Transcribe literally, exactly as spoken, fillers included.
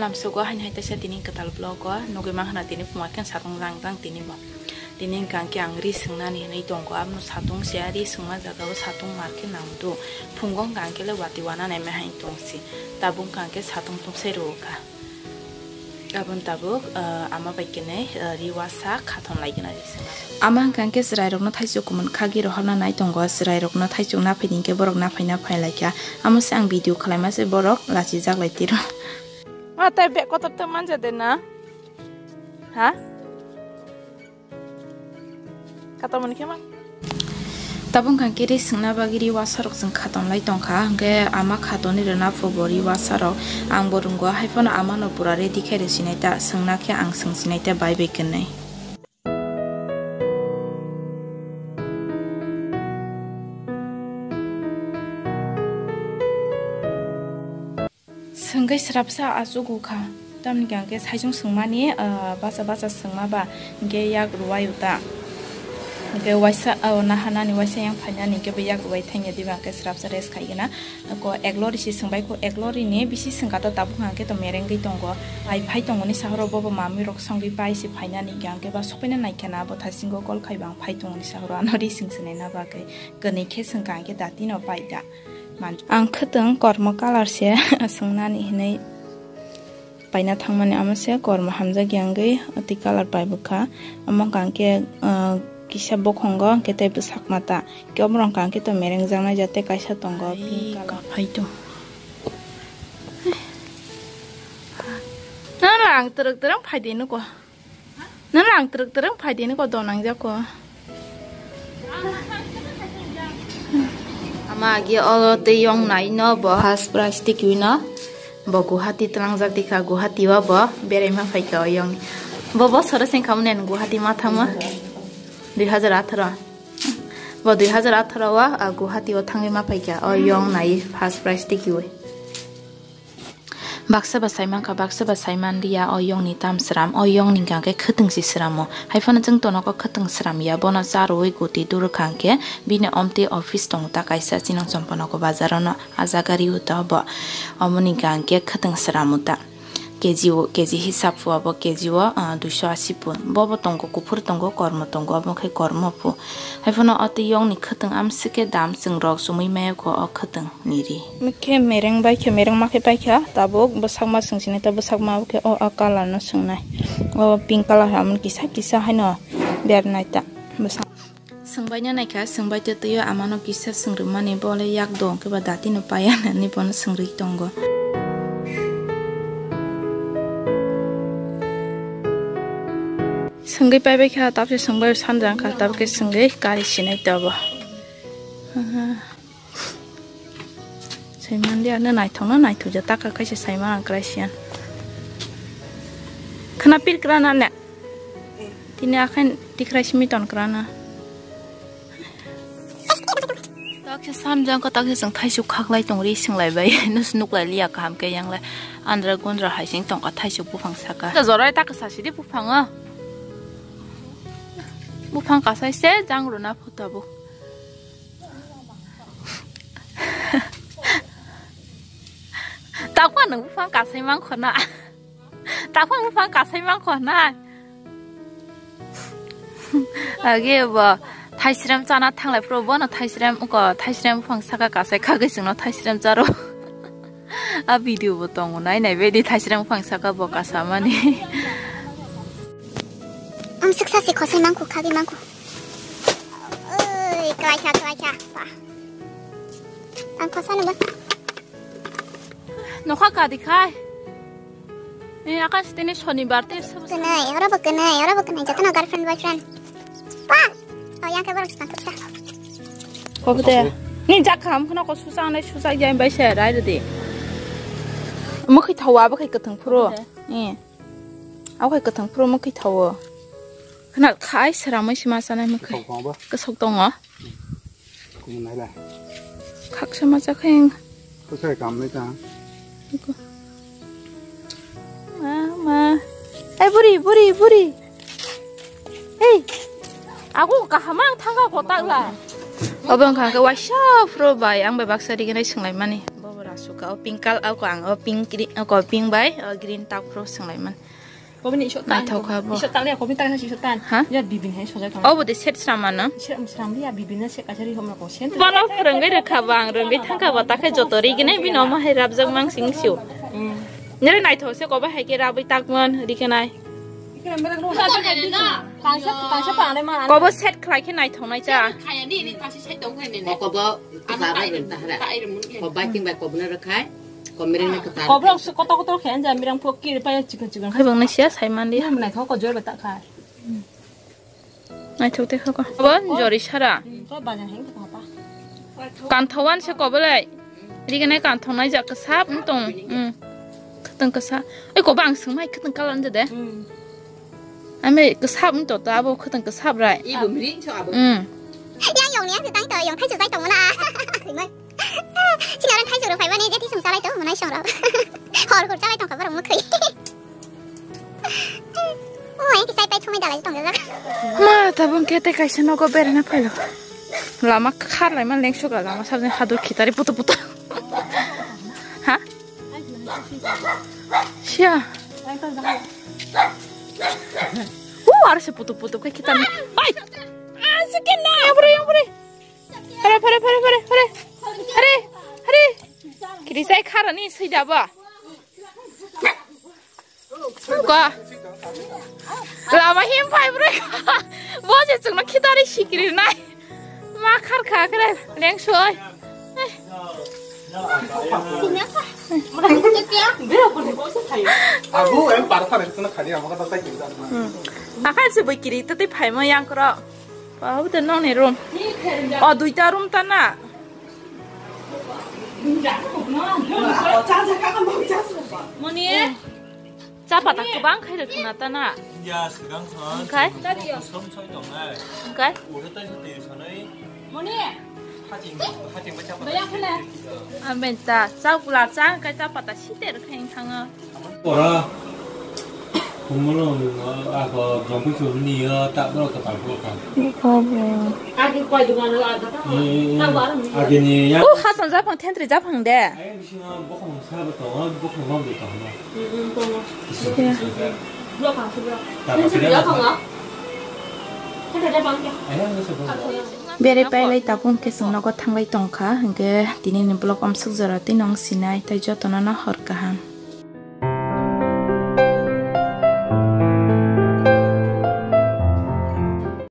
Lamsogo haini hai teisa tini kwtal vlog o nugwi mankha tini phunga khe satung jang jang tini bo. Tini hwnkha khe ang ri swngnani hinwi tongo, abono satung se ri swngma jaga o satung mar khe nang do. Phungo hwnkha khe le wati wana naima hai tong si. Tabuk hwnkha khe satung tungsai rw kha. Aboni tabuk, ah, ama bai khe nai, ah, ri wasa khaton lai gana ri swngnani. Ama hwnkha khe chwrai rokno thaichuk kumun khagwi rohorna nai tongo, chwrai rokno thaichuk naphai di hwnkhe borok naphai naphai lai kha. Amo se ang video khwlaima se borok lachijak lai tiro. Ma tai bek kotor tei manja de na? Ha? Kata mani khe man. Tabuk hwnkha khe ri swngna bagwi ri wasa rok chwng khaton lai tongkha, hwnkhe ama khatoni rwna phubo ri wasa rok ang bo rwngo, hai phano amano pura ready khe rw sinai ta, swngna khe ang swng sinai ta bai bai kwnwi. Swngwi srapsa achugo kha. Tamni hwnkhe saichung swngmani, ah, bacha bacha swngma ba hwnkhe yak rwai uta. Hwnkhe waisa, ah, nahanani waisa yang phainani hwnkhe bo yak rwai thangya diba hwnkhe srapsa rest khaigena. Ko eklori si swngbai ko eklori ni bisi swngkha to tabuk hwnkhe to merengwi tongo. Pai phai tongoni sahoro bobo mamwi rok songwi pai si phainani hwnkhe ba sokphaina naikha na bo thaisingo call khaiba ang phai tongoni sahoro ano ri sing swnai na bagwi. Kwnwi khe swngkha hwnkhe dati no pai da. Man-, ang khwtwng kormo colour se swngnani hinwi paina thangmani, amo se kormo hamjakya wngwi twi colour pai bwkha. Omo hwnkha hwnkhe, ah, kisa bokhongo hwnkhe tei bwsak mata. Khe omo rok hwnkha hwnkhe to mereng jaknai jate kaisa tongo pink colour. Phai to. Nang ang twrwk twrwk phai de nugo. Nang ang twrwk twrwk phai de nugo, do nang jako. Ama agi o tei yong nai no bo first prize tikiwi no. Bo Guwahati tlangjak tikha, Guwahati o bo beraima phaikha o yong. Bo bosoro sengkha mani Guwahati ma thangma. Dui hazar atharo. Bo dui hazar atharo o, ah, Guwahati o thangwi ma phaikha o yong nai first prize tikiwi. Baksa ba sai mankha, baksa ba sai manliya, o yongni tam sram, o yongni hwnkha khe khwtwng se sramo. Hai phano chwng tono kok khwtwng sramya, bono charwi guti durwkha hwnkhe bini omtwi office tongo ta kaisa Chinang Champanagar bazar ono, a jaga riwi ta bo. Omoni hwnkha hwnkhe khwtwng sramo ta. K G o, K G hisab phu abo K G o, ah, duiso asi phu. Bobo tongo, kuphur tongo, kormo tongo, obo khe kormo phu. Hai phano o twi yongni khwtwng amswk khe dam chwng rok chumui maya kho o khwtwng ni ri. Khe mereng bai khe, mereng ma khe pai kha, tabuk bwsak ma swng sinai, ta bwsak ma khe o, a colour no swngnai. O pink colour hai, amoni kisa kisa haino bernai ta bwsak. Swngbai na naikha, swngbai twi twi o amano kisa swng rwmani, bo le yak do hwnkhe ba dati no paiya nani bono swng rwi tongo. Swngwi paibai kha, tabse swngbai sanjang kha, tabukhe swngwi kari sinai tobo. Saiman dia, na naithok na naithok ja taka kaisa saiman ang krai siyan. Khna pir kra na ne? Tini akhan tikrai simi ton kra na. Taksa samjang ko taksa jang thaisuk khaklai tong ri singlai bai. Nus nuklai liya kaham ke yang lai. Andra gundra hai sing tongka thaisuk buphang saka. Jorai taksa sidi buphang o. Buphang kasai se jang runa phuta bu. Takwa nung buphang kasai mangkho na. Takwa buphang kasai mangkho na. Age bo thaisrem chana thanglai pro bono thaisrem ko thaisrem buphang saka kasai khagwi chwngno thaisrem charo. A video bo tongo nai nai bedi thaisrem buphang saka bo kasamani. Amswk sa se khosai mangkho khagwi mangkho. Oi, klaikha, klaikha. Pa. Ang khosa nungba. Nokha kadi khai. Eh, akan sitene shonibar te sabo. Kenai, ora bo kenai, ora bo kenai. Jatana girlfriend, boyfriend. Pa. Oh, yang ke borok sitang tuksa. Kobo de. Ni jak kham khna ko susa nai susa jai bai se rai de. Mukhi thawa bo khai kathang phuro. Ni. Aw khai kathang phuro mukhi thawo. Khna khai sramoi sima sanai mukhi. Kathang ba. Kasok tongo. Kumun nai la. Khaksa ma chakheng. Khaksa kam nai ta. Iko. Ma, ma. Ai buri, buri, buri. Hei. Aku kaham ang thangka kotak la. Obo wngkha khe waisa phuru bai ang bai baksa riginai swnglaimani. Suka o pink color, o ko ang o pink green, o ko pink bai o green tak pro swnglai man. Kobini isok tan. Naithok kha bo. Isok tan le, kobini tan isok tan. Ha? Ya bibin hai sojai thang. Obo de set srama no. Sram sram ya bibin na se kachari hom ko sen. Bono phwrwngwi rwkha bo ang rwngwi thangkha bo ta khe joto rignai bini omo hai rabjak mang sing sio. Hmm. Nere naithok se kobo hai khe rabwi takmon rignai. Kaisa kaisa pangnai ma. Kobo set khlai khe naithok nai cha. Kaya ni ni kasi sai tong khe ni. Kobo Kwcharo rwng ta hara. Ko baking bai kobna rwkhai, ko mereng na kwcharo. Kobrok se kotor kotor khe anja mirang phok kiri pai chikon chikon khai bang na sia sai mandi. Nam nai thok ko jor bata khai. Naithok te kha ko. Bo jori sara. Ko bajan heng ko pa. Kanthowan se kobo lai. Rigene kanthonai jak kwsap wng tong. Hmm. Khwtwng kwsa. Oi kobo ang swngmai khwtwng color wng de. Hmm. Ami kwsap wng to ta abo khwtwng kwsap rai. Ibo mri so abo. Hmm. Yang yong ni ang se tang to yong thai se sai tong na. Khimai. Sini orang thaichuk rok phaiba ni, jeti sung chalai tongo, nai song rok. Hor hor chalai tongkha borok mwkhwi. O, yang kisai pai thumai dalai tong jajak. Ma, tabung kete kaisa nogo berena phailo. Lama kharlai man lengsuk la, lama sabjani hadur khitari putu putu. Ha? Sia. O, aro se putu putu kai khitani. Ai! Ah, se kena. Yang pura, yang pura. Pare, pare, pare, pare, pare. Pare, pare. Kiri sai kharani sui da ba. Ko. Lama him phai bro. Bo je chungno khitari sikiri nai. Ma khar kha kre leng soi. Abu em par thar khna khani ama kata tai kinta. Akai se boi kiri tei phai ma yang kro. Babu te nong ni room. O duita room ta na. Moni. Cha pata kwbang khai rwk khna ta na. Ya, sigang kha. Khai? Som soi tongnai. Khai? Uro tai se te sanai. Moni. Haching, haching ba cha pata. Amen ta. Cha pula cha kai cha pata site rwk khai thango. Pora. Kumulung, ako, jompu chumni, tak bro, tak bro, kan. Agi ni ya. Oh, Hasan Japan, Tentri Japan de. Ayo, bisi ma bokong sa ba tongo, bokong ma ba tongo. Iya. Bro, kan, bro. Tentri Japan, ah? Tentri Japan, ya. Ayo, nggak sebab. Bere pailai tabung ke sung nogo thanglai tongkha, hingke tini ni vlog om suk jora twi nong sinai, tai jotono no hor kaham.